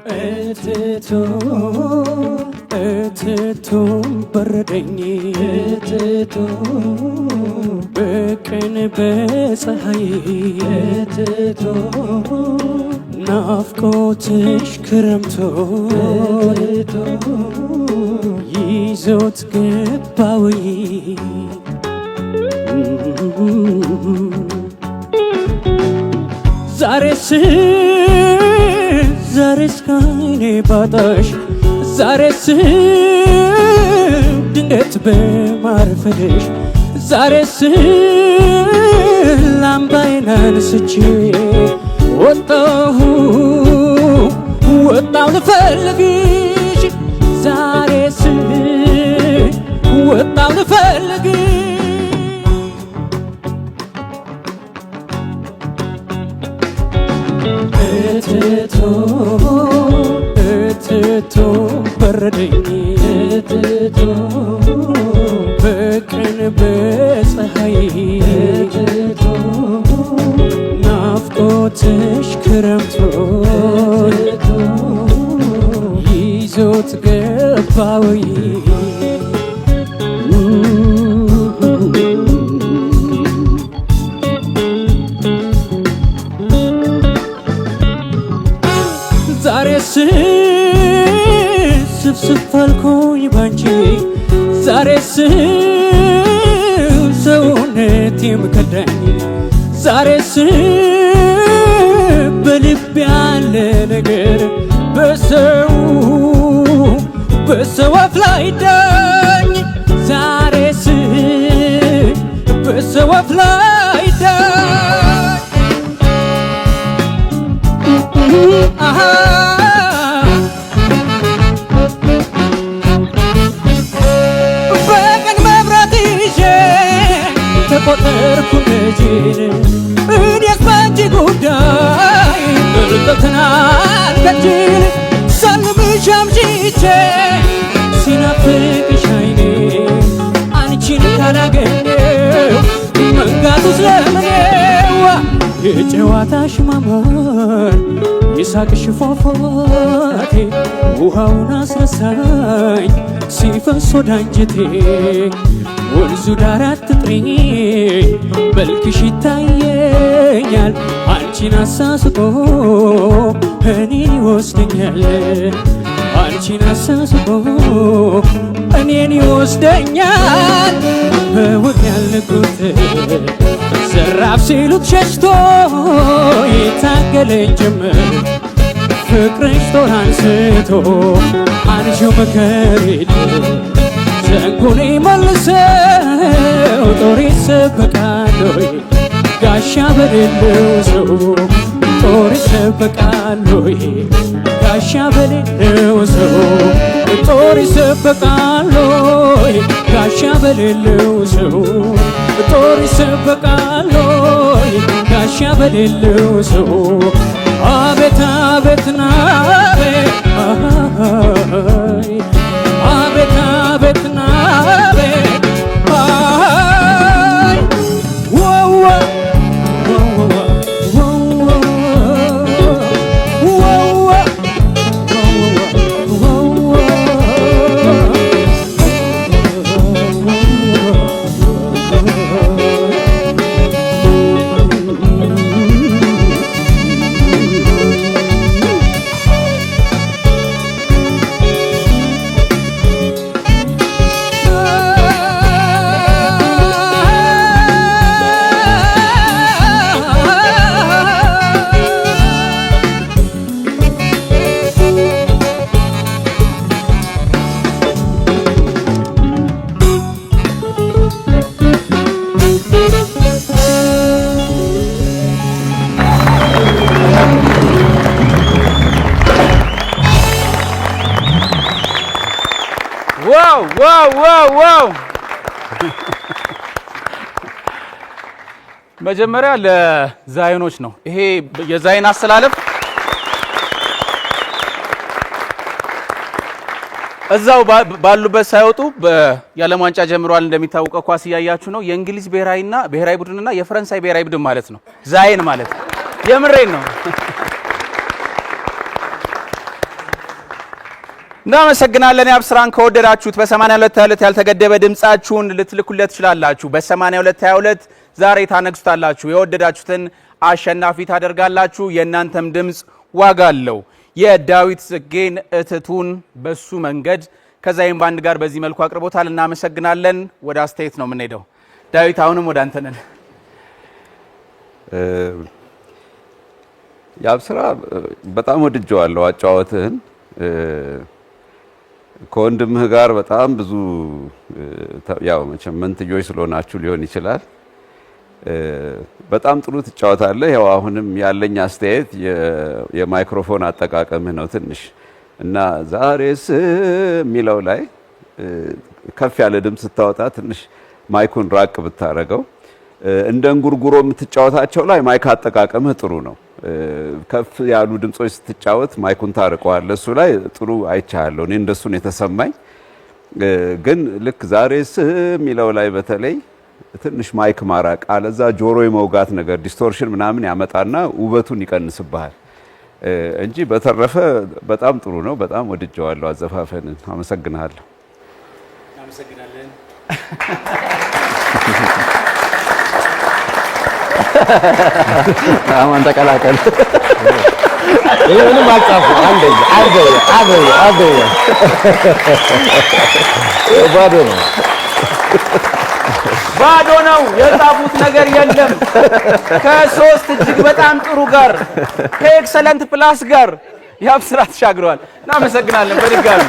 እትቱ እትቱ በረደኝ እትቱ በቀን በፀሐይ እትቱ ናፍቆትሽ ክረምቶ እትቱ ይዞት ገባዊ። ዛሬስ ዛሬስ ካይኔ ባጣሽ፣ ዛሬስ ድንገት በማርፈድሽ፣ ዛሬስ ላምባዬን አንስቼ ወጣሁ ወጣሁ ልፈልግሽ፣ ዛሬስ ወጣሁ ልፈልግሽ። እትቱ እትቱ በረደኝ እትቱ በቀን በፀሐይ እትቱ ናፍቆትሽ ክረምቶ ይዞት ገባዊ። ዛሬስ ስፍስፍ አልኩኝ ባንቺ፣ ዛሬስ ሰውነቴም ከዳኝ፣ ዛሬስ በልብ ያለ ነገር በሰው አፍ ላይ ዳኝ፣ ዛሬስ በሰው አፍ ላይ ዳኝ። አሃ በቀን መብራት ይዤ ተቆጠርኩ ልጄን፣ እኔስ ባንቺ ጉዳይ እርጠትን አልከጅል፣ ሳልምሽ አምሽቼ ሲናፍቅሽ አይኔ አንቺን ካላገኘው መንጋቱ ስለምኔዋ የጨዋታሽ ማማር የሳቅሽ ፏፏቴ ውሃውን አስረሳኝ ሲፈስ ወደ አንጀቴ። ወንዙ ዳር አትጥሪኝ መልክሽ ይታየኛል፣ አንቺን አሳስቶ እኔን ይወስደኛል፣ አንቺን አሳስቶ እኔን ይወስደኛል። በወግ ያልኩት ዘራፍ ሲሉት ሸሽቶ ይታገለኝ ጀመር ፍቅርሽ ጦር አንስቶ አንሺው መከሬድ ዘንጉን መልሰው ጦር ይሰበቃል ወይ ጋሻ በሌለው ሰው፣ ጦር ይሰበቃል ወይ ጋሻ በሌለው ሰው፣ ጦር ይሰበቃል ወይ ጋሻ በሌለው ሰው፣ ጦር ይሰበቃል ወይ ጋሻ በሌለው ሰው። አቤት አቤት ናቤት አቤት አቤት ናቤት አይ ወወ ወወ ወወ Wow, wow, wow, wow! መጀመሪያ ለዛይኖች ነው። ይሄ የዛይን አሰላለፍ እዛው ባሉበት ሳይወጡ የዓለም ዋንጫ ጀምሯል። እንደሚታወቀው ኳስ እያያችሁ ነው። የእንግሊዝ ብሔራዊና ብሔራዊ ቡድንና የፈረንሳይ ብሔራዊ ቡድን ማለት ነው። ዛይን ማለት የምሬን ነው። እናመሰግናለን። የአብስራን ከወደዳችሁት በ8222 ያልተገደበ ድምጻችሁን ልትልኩለት ትችላላችሁ። በ8222 ዛሬ ታነግሱታላችሁ። የወደዳችሁትን አሸናፊ ታደርጋላችሁ። የእናንተም ድምፅ ዋጋ አለው። የዳዊት ጽጌን እትቱን በሱ መንገድ ከዛይም ባንድ ጋር በዚህ መልኩ አቅርቦታል። እናመሰግናለን። ወደ አስተያየት ነው የምንሄደው። ዳዊት፣ አሁንም ወደ አንተ ነን። የአብስራ፣ በጣም ወድጀዋለሁ አጨዋወትህን። ከወንድምህ ጋር በጣም ብዙ፣ ያው መቼም መንትዮች ስለሆናችሁ ሊሆን ይችላል። በጣም ጥሩ ትጫወታለህ። ያው አሁንም ያለኝ አስተያየት የማይክሮፎን አጠቃቀምህ ነው ትንሽ እና ዛሬስ የሚለው ላይ ከፍ ያለ ድምፅ ስታወጣ ትንሽ mic ኡን ራቅ ብታረገው፣ እንደ እንጉርጉሮ የምትጫወታቸው ላይ mic አጠቃቀምህ ጥሩ ነው። ከፍ ያሉ ድምጾች ስትጫወት mic ኡን ታርቀዋለህ። እሱ ላይ ጥሩ አይቻለሁ። እኔ እንደሱ ነው የተሰማኝ። ግን ልክ ዛሬስ የሚለው ላይ በተለይ ትንሽ mic ማራቅ፣ አለዛ ጆሮ የመውጋት ነገር distortion ምናምን ያመጣና ውበቱን ይቀንስብሃል እንጂ በተረፈ በጣም ጥሩ ነው። በጣም ወድጀዋለሁ አዘፋፈንን። አመሰግናለሁ። እናመሰግናለን። አማን ተቀላቀል። ይሄ ምንም አልጻፉ። አንደኛ፣ አንደኛ፣ አንደኛ፣ አንደኛ፣ ባዶ ነው። ባዶ ነው። የጻፉት ነገር የለም። ከ3 እጅግ በጣም ጥሩ ጋር፣ ከ excellent plus ጋር የአብስራ ተሻግረዋል። እናመሰግናለን በድጋሚ።